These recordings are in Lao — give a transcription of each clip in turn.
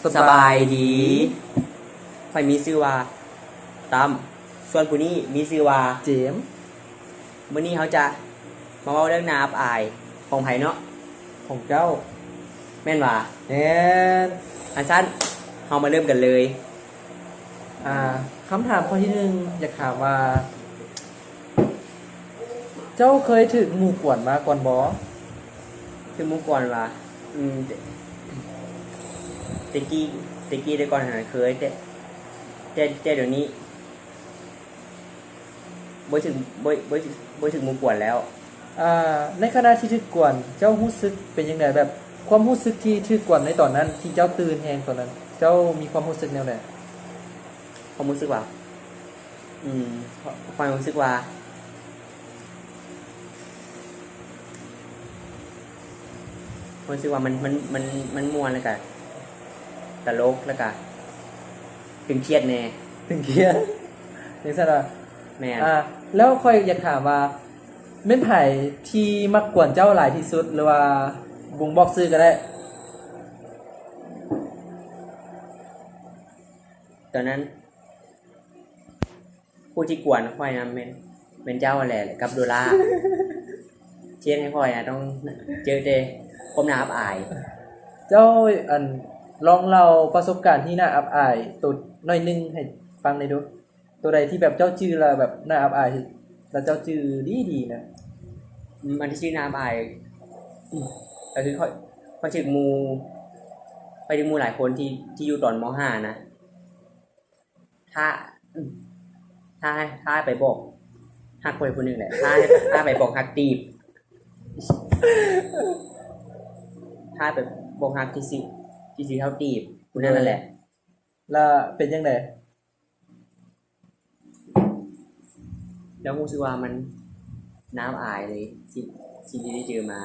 ສະບາຍດີ. ຂ້ອຍມີຊື່ວ່າຕັ້ມ, ສ່ວນຜູ້ນີ້ມີຊື່ວ່າເຈມ. ມື້ນີ້ເຮົາຈະມາເວົ້າເລື່ອງໜ້າອັບອາຍຂອງໃຜເນາະ? ຂອງເຈົ້າ. ແມ່ນຫວາ? ແມ່ນ. ຄັນຊັ້ນເຮົາມາເລີ່ມກັນເລີຍ. ອ່າ ຄຳຖາມຂໍ້ທີໜຶ່ງ ຢາກຖາມວ່າ ເຈົ້າເຄີຍຖືກໝູ່ກວນມາກ່ອນບໍ່? ຖືກໝູ່ກວນຫວາ? ອືມ ແຕ່ ແຕ່ກີ້ ແຕ່ກີ້ແຕ່ກ່ອນຫັ້ນນະເຄີຍ ແຕ່ ແຕ່ ແຕ່ດຽວນີ້ບໍ່ຖືກ ບໍ່ ບໍ່ ບໍ່ຖືກໝູ່ກວນແລ້ວ. ອ່າ ໃນຂະນະທີ່ຖືກກວນ ເຈົ້າຮູ້ສຶກເປັນຈັ່ງໃດ? ແບບຄວາມຮູ້ສຶກທີ່ຖືກກວນໃນຕອນນັ້ນ ທີ່ເຈົ້າຕື່ນແຮງຕອນນັ້ນ ເຈົ້າມີຄວາມຮູ້ສຶກແນວໃດ? ຄວາມຮູ້ສຶກຫວາ? ອືມ ຂ້ອຍ ຂ້ອຍຮູ້ສຶກວ່າ ຂ້ອຍຮູ້ສຶກວ່າມັນ ມັນ ມັນ ມັນມ່ວນ ແລ້ວກະຕະຫຼົກ ແລ້ວກະຕຶງຄຽດແດ່. ຕຶງຄຽດ ຈັ່ງຊັ້ນຫວາ? ແມ່ນ. ອ່າ ແລ້ວຂ້ອຍຢາກຖາມວ່າ ແມ່ນໃຜທີ່ມັກກວນເຈົ້າຫຼາຍທີ່ສຸດ ຫຼືວ່າບົ່ງບອກຊື່ກໍໄດ້? ຕອນນັ້ນ ຜູ້ທີ່ກວນຂ້ອຍນະແມ່ນ ແມ່ນເຈົ້າຫັ້ນແຫຼະ ແລະກັບໂດລາ ທີ່ເຮັດໃຫ້ຂ້ອຍນະຕ້ອງເຈີແຕ່ຄວາມໜ້າອັບອາຍ. ເຈົ້າ ອັນ ລອງເລົ່າປະສົບການທີ່ໜ້າອັບອາຍໂຕໜ້ອຍໜຶ່ງໃຫ້ຟັງແດ່ດູ. ໂຕໃດທີ່ແບບເຈົ້າຈື່ແລ້ວແບບໜ້າອັບອາຍ ແລ້ວເຈົ້າຈື່ດີໆນະ? ອືມ ອັນທີ່ຈື່ໜ້າອັບອາຍ ອືມ ກໍຄືຂ້ອຍ ຂ້ອຍຖືກໝູ່ ຂ້ອຍຖືກໝູ່ຫຼາຍຄົນທີ່ ທີ່ຢູ່ຕອນ ມໍຫ້າ ນະ ທ້າ ທ້າ ທ້າໃຫ້ໄປບອກຮັກຜູ້ໃດຜູ້ໜຶ່ງແຫຼະ ທ້າ ທ້າໃຫ້ໄປບອກຮັກຕີບ ທ້າໃຫ້ໄປບອກຮັກທີ່ຊິ ທີ່ຊິເທົ່າຕີບ ຜູ້ນັ້ນຫັ້ນແຫຼະ. ແລ້ວເປັນຈັ່ງໃດ? ແລ້ວຮູ້ສຶກວ່າມັນໜ້າອັບອາຍເລີຍ ສິ່ງ ສິ່ງທີ່ໄດ້ເຈີມາ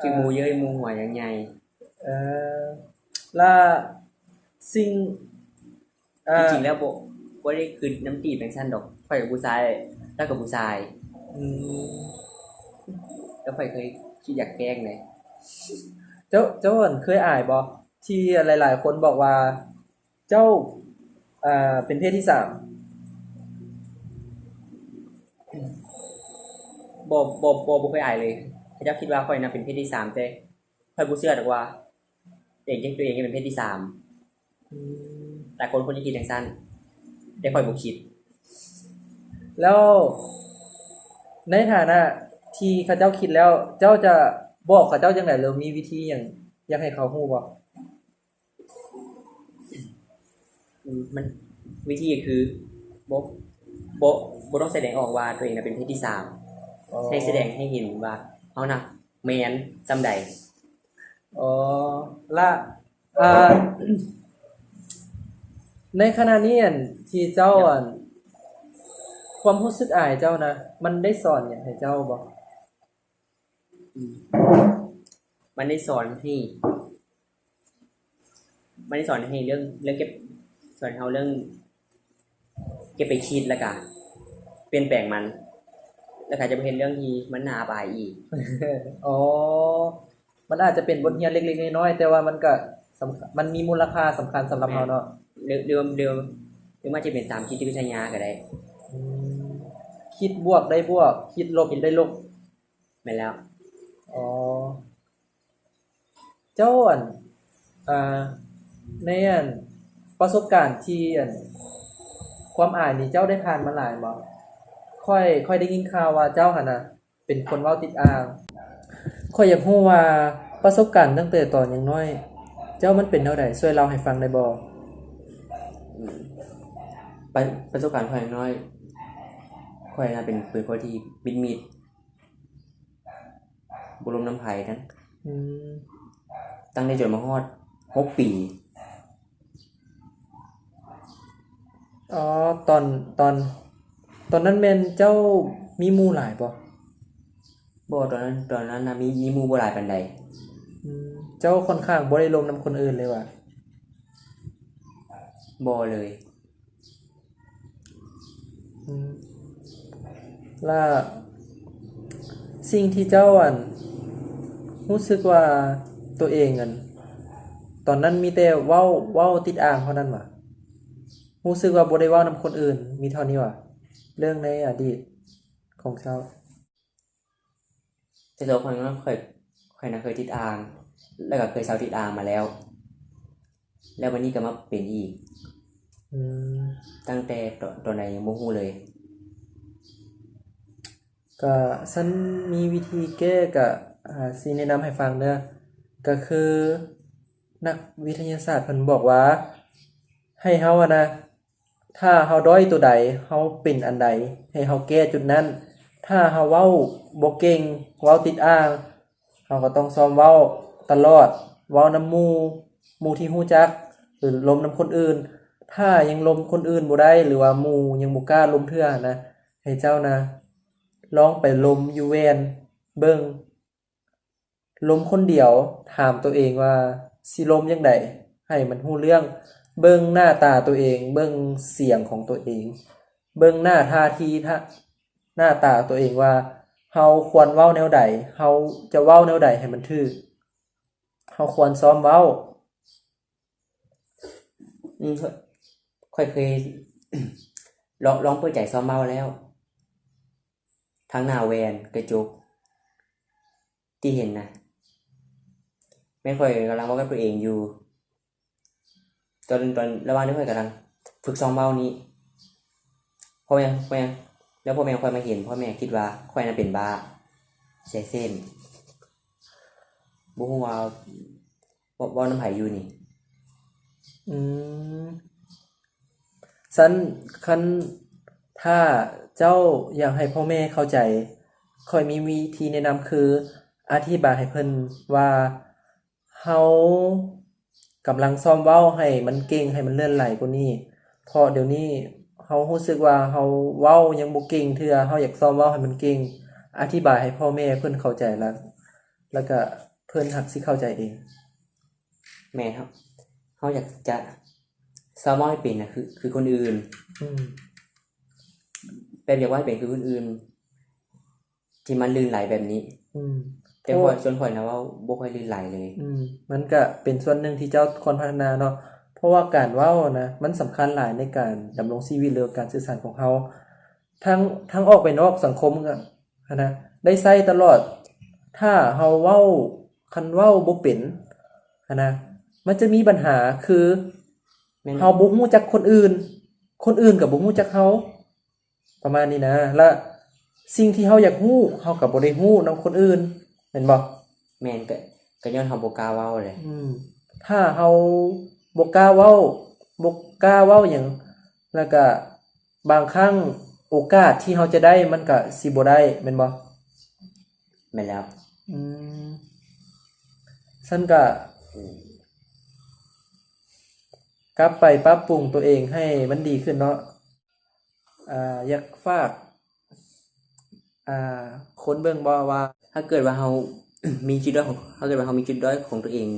ຖືກໝູ່ເຍີ້ຍໝູ່ຫົວຢ່າງໃຫຍ່. ເອີ ແລ້ວສິ່ງ ເອີ ທີ່ຈິງແລ້ວບໍ່ ບໍ່ໄດ້ຄິດນຳຕີບຈັ່ງຊັ້ນດອກ ຂ້ອຍກໍຜູ້ຊາຍ ລາວກໍຜູ້ຊາຍ. ອືມ ແລ້ວຂ້ອຍເຄີຍຄິດຢາກແກ້ງເດ້. ເຈົ້າ ເຈົ້າ ອັນ ເຄີຍອາຍບໍ່ ທີ່ຫຼາຍໆຄົນບອກວ່າ ເຈົ້າ ເປັນເພດທີສາມ? ບໍ່ ບໍ່ ບໍ່ ບໍ່ເຄີຍອາຍເລີຍ. ເຂົາເຈົ້າຄິດວ່າຂ້ອຍນະເປັນເພດທີສາມ ແຕ່ຂ້ອຍບໍ່ເຊື່ອດອກວ່າຕົວເອງ ຕົວເອງຈະເປັນເພດທີສາມ. ອືມ ຫຼາຍຄົນຄວນຈະຄິດຈັ່ງຊັ້ນ ແຕ່ຂ້ອຍບໍ່ຄິດ. ແລ້ວໃນຖານະທີ່ເຂົາເຈົ້າຄິດແລ້ວ ເຈົ້າຈະບອກເຂົາເຈົ້າຈັ່ງໃດ ຫຼືມີວິທີຫຍັງ ຢາກໃຫ້ເຂົາຮູ້ບໍ່? ອືມ ມັນ ວິທີກໍຄື ບໍ່ ບໍ່ ບໍ່ຕ້ອງສະແດງອອກວ່າຕົວເອງນະເປັນເພດທີສາມ. ອໍ ໃຫ້ສະແດງໃຫ້ເຫັນວ່າເຮົານະແມ່ນສ່ຳໃດ. ອໍ ລະ ອ່າ ໃນຂະນະນີ້ ອັນ ທີ່ເຈົ້າ ອັນ ຄວາມຮູ້ສຶກອາຍເຈົ້ານະ ມັນໄດ້ສອນຫຍັງໃຫ້ເຈົ້າບໍ່? ອືມ ມັນໄດ້ສອນໃຫ້ ມັນໄດ້ສອນໃຫ້ເລື່ອງ ເລື່ອງເກັບ ສອນເຮົາເລື່ອງເກັບໄປຄິດ ແລ້ວກະປ່ຽນແປງມັນ ແລ້ວກະຈະບໍ່ເຮັດເລື່ອງທີ່ມັນໜ້າອັບອາຍອີກ. ອໍ ມັນອາດຈະເປັນບົດຮຽນເລັກໆນ້ອຍໆ ແຕ່ວ່າມັນກະສຳ ມັນມີມູນລະຄ່າສຳຄັນສຳລັບເຮົາເນາະ. ແມ່ນ ຫຼື ຫຼື ຫຼື ຫຼື ອາດຈະເປັນຕາມຈິດວິທະຍາກໍໄດ້. ອືມ ຄິດບວກໄດ້ບວກ ຄິດລົບໄດ້ລົບ. ແມ່ນແລ້ວ. ອໍ ເຈົ້າ ອັນ ອ່າ ໃນ ອັນ ປະສົບການທີ່ ອັນ ຄວາມອາຍນີ້ ເຈົ້າໄດ້ຜ່ານມາຫຼາຍບໍ່? ຂ້ອຍ ຂ້ອຍໄດ້ຍິນຂ່າວວ່າເຈົ້າຫັ້ນນະເປັນຄົນເວົ້າຕິດອ່າງ. ຂ້ອຍຢາກຮູ້ວ່າປະສົບການຕັ້ງແຕ່ຕອນຍັງນ້ອຍ ເຈົ້າມັນເປັນແນວໃດ? ຊ່ວຍເລົ່າໃຫ້ຟັງໄດ້ບໍ່? ອືມ ປະ ປະສົບການຂ້ອຍຍັງນ້ອຍ ຂ້ອຍນະເປັນ ເປັນຄົນທີ່ມິດໆ ບໍ່ລົມນຳໃຜທັງ ອືມ ຕັ້ງແຕ່ຈົນມາຮອດຫົກປີ. ອໍ ຕອນ ຕອນ ຕອນນັ້ນແມ່ນເຈົ້າມີໝູ່ຫຼາຍບໍ່? ບໍ່ ຕອນນັ້ນ ຕອນນັ້ນນະມີ ມີໝູ່ບໍ່ຫຼາຍປານໃດ. ອືມ ເຈົ້າຂ້ອນຂ້າງບໍ່ໄດ້ລົມນຳຄົນອື່ນເລີຍຫວາ? ບໍ່ເລີຍ. ອືມ ລະສິ່ງທີ່ເຈົ້າ ອັນ ຮູ້ສຶກວ່າຕົວເອງ ອັນ ຕອນນັ້ນມີແຕ່ເວົ້າ ເວົ້າຕິດອ່າງເທົ່ານັ້ນຫວາ? ຮູ້ສຶກວ່າບໍ່ໄດ້ເວົ້ານຳຄົນອື່ນ ມີເທົ່ານີ້ຫວາ? ເລື່ອງໃນອະດີດຂອງເຈົ້າ. ແຕ່ຕົວຂ້ອຍນັ້ນ ຂ້ອຍ ຂ້ອຍນະເຄີຍຕິດອ່າງ ແລ້ວກໍເຄີຍເຊົາຕິດອ່າງມາແລ້ວ ແລ້ວບັດນີ້ກໍມາເປັນອີກ. ອືມ ຕັ້ງແຕ່ຕອນ ຕອນໃດຍັງບໍ່ຮູ້ເລີຍ. ກະຊັ້ນມີວິທີແກ້ ກະ ອາ ຊິແນະນຳໃຫ້ຟັງເດີ ກະຄືນັກວິທະຍາສາດເພິ່ນບອກວ່າ ໃຫ້ເຮົາຫັ້ນນະ ຖ້າເຮົາດ້ອຍໂຕໃດ ເຮົາເປັນອັນໃດ ໃຫ້ເຮົາແກ້ຈຸດນັ້ນ. ຖ້າເຮົາເວົ້າບໍ່ເກັ່ງ ເວົ້າຕິດອ່າງ ເຮົາກໍຕ້ອງຊ້ອມເວົ້າຕະຫຼອດ ເວົ້ານຳໝູ່ ໝູ່ທີ່ຮູ້ຈັກ ຫຼືລົມນຳຄົນອື່ນ. ຖ້າຍັງລົມຄົນອື່ນບໍ່ໄດ້ ຫຼືວ່າໝູ່ຍັງບໍ່ກ້າລົມເທື່ອນະ ໃຫ້ເຈົ້ານະ ລອງໄປລົມຢູ່ແວ່ນເບິ່ງ ລົມຄົນດຽວ ຖາມໂຕເອງວ່າຊິລົມຈັ່ງໃດໃຫ້ມັນຮູ້ເລື່ອງ. ເບິ່ງໜ້າຕາໂຕເອງ ເບິ່ງສຽງຂອງໂຕເອງ ເບິ່ງໜ້າທ່າທີ ໜ້າຕາໂຕເອງວ່າ ເຮົາຄວນເວົ້າແນວໃດ ເຮົາຈະເວົ້າແນວໃດໃຫ້ມັນຖືກ ເຮົາຄວນຊ້ອມເວົ້າ. ອືມ ຂ້ອຍ ຂ້ອຍເຄີຍ ລອງ ລອງເປີດໃຈຊ້ອມເວົ້າແລ້ວ ທັງໜ້າແວ່ນ ກະຈົກ ທີ່ເຫັນນະ ແມ່ນຂ້ອຍກຳລັງເວົ້າກັບໂຕເອງຢູ່ ຕອນ ຕອນລະຫວ່າງທີ່ຂ້ອຍກຳລັງຝຶກຊ້ອມເວົ້ານີ້ ພໍ່ແມ່ ພໍ່ແມ່ ແລ້ວພໍ່ແມ່ຂ້ອຍມາເຫັນ ພໍ່ແມ່ຄິດວ່າຂ້ອຍນະເປັນບ້າ ເສຍເສັ້ນ ບໍ່ຮູ້ວ່າ ເວົ້າ ເວົ້ານຳໃຜຢູ່ນີ້. ອືມ ຊັ້ນ ຄັນ ຖ້າເຈົ້າຢາກໃຫ້ພໍ່ແມ່ເຂົ້າໃຈ ຂ້ອຍມີວິທີແນະນຳ ຄືອະທິບາຍໃຫ້ເພິ່ນວ່າ ເຮົາກຳລັງຊ້ອມເວົ້າໃຫ້ມັນເກັ່ງ ໃຫ້ມັນເລື່ອນໄຫຼກວ່ານີ້ ເພາະດຽວນີ້ເຮົາຮູ້ສຶກວ່າເຮົາເວົ້າຍັງບໍ່ເກັ່ງເທື່ອ ເຮົາຢາກຊ້ອມເວົ້າໃຫ້ມັນເກັ່ງ. ອະທິບາຍໃຫ້ພໍ່ແມ່ເພິ່ນເຂົ້າໃຈ ແລ້ວ ແລ້ວກະເພິ່ນຫາກຊິເຂົ້າໃຈເອງ. ແມ່ນ ເຮົາ ເຮົາຢາກຈະຊ້ອມເວົ້າໃຫ້ເປັນນະ ຄື ຄືຄົນອື່ນ ອືມ ແບບຢາກເວົ້າໃຫ້ເປັນຄືຄົນອື່ນ ທີ່ມັນລື່ນໄຫຼແບບນີ້ ອືມ ແຕ່ຂ້ອຍ ສ່ວນຂ້ອຍນະເວົ້າບໍ່ຄ່ອຍລື່ນໄຫຼເລີຍ ອືມ ມັນກະເປັນສ່ວນໜຶ່ງທີ່ເຈົ້າຄວນພັດທະນາເນາະ ເພາະວ່າການເວົ້ານະ ມັນສຳຄັນຫຼາຍໃນການດຳລົງຊີວິດ ຫຼືການສື່ສານຂອງເຮົາ ທັງ ທັງອອກໄປນອກສັງຄົມຫັ້ນນະ ໄດ້ໃຊ້ຕະຫຼອດ. ຖ້າເຮົາເວົ້າ ຄັນເວົ້າບໍ່ເປັນຫັ້ນນະ ມັນຈະມີບັນຫາ ຄື ແມ່ນ ເຮົາບໍ່ຮູ້ຈັກຄົນອື່ນ ຄົນອື່ນກໍບໍ່ຮູ້ຈັກເຮົາ ປະມານນີ້ນະ ແລະ ສິ່ງທີ່ເຮົາຢາກຮູ້ ເຮົາກໍບໍ່ໄດ້ຮູ້ນຳຄົນອື່ນ ແມ່ນບໍ່? ແມ່ນ ກໍ ກໍຍ້ອນເຮົາບໍ່ກ້າເວົ້າແຫຼະ ອືມ ຖ້າເຮົາບໍ່ກ້າເວົ້າ ບໍ່ກ້າເວົ້າຫຍັງ ແລ້ວກະບາງຄັ້ງໂອກາດທີ່ເຮົາຈະໄດ້ ມັນກະຊິບໍ່ໄດ້ ແມ່ນບໍ່? ແມ່ນແລ້ວ ອືມ ຊັ້ນກະ ອືມ ກັບໄປປັບປຸງຕົວເອງໃຫ້ມັນດີຂຶ້ນເນາະ. ອ່າ ຢາກຝາກ ອ່າ ຄົນເບິ່ງບໍ່ວ່າ ຖ້າເກີດວ່າເຮົາມີຈຸດດ້ອຍຂອງ ຖ້າເກີດວ່າເຮົາມີຈຸດດ້ອຍຂອງຕົວເອງ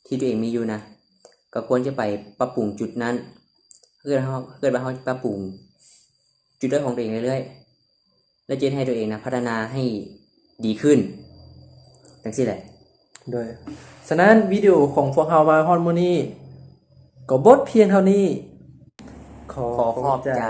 ທີ່ຕົວເອງມີຢູ່ນະ ກໍຄວນຈະໄປປັບປຸງຈຸດນັ້ນ. ຖ້າເກີດເຮົາ ຖ້າເກີດວ່າເຮົາປັບປຸງຈຸດດ້ອຍຂອງຕົວເອງເລື້ອຍໆ ແລ້ວຈະເຮັດໃຫ້ຕົວເອງນະ ພັດທະນາໃຫ້ດີຂຶ້ນ ຈັ່ງຊີ້ແຫຼະ. ໂດຍ ສະນັ້ນ ວິດີໂອຂອງພວກເຮົາມາຮອດມື້ນີ້ ກໍໝົດພຽງເທົ່ານີ້. ຂໍຂອບໃຈ. ຂໍຂອບໃຈ.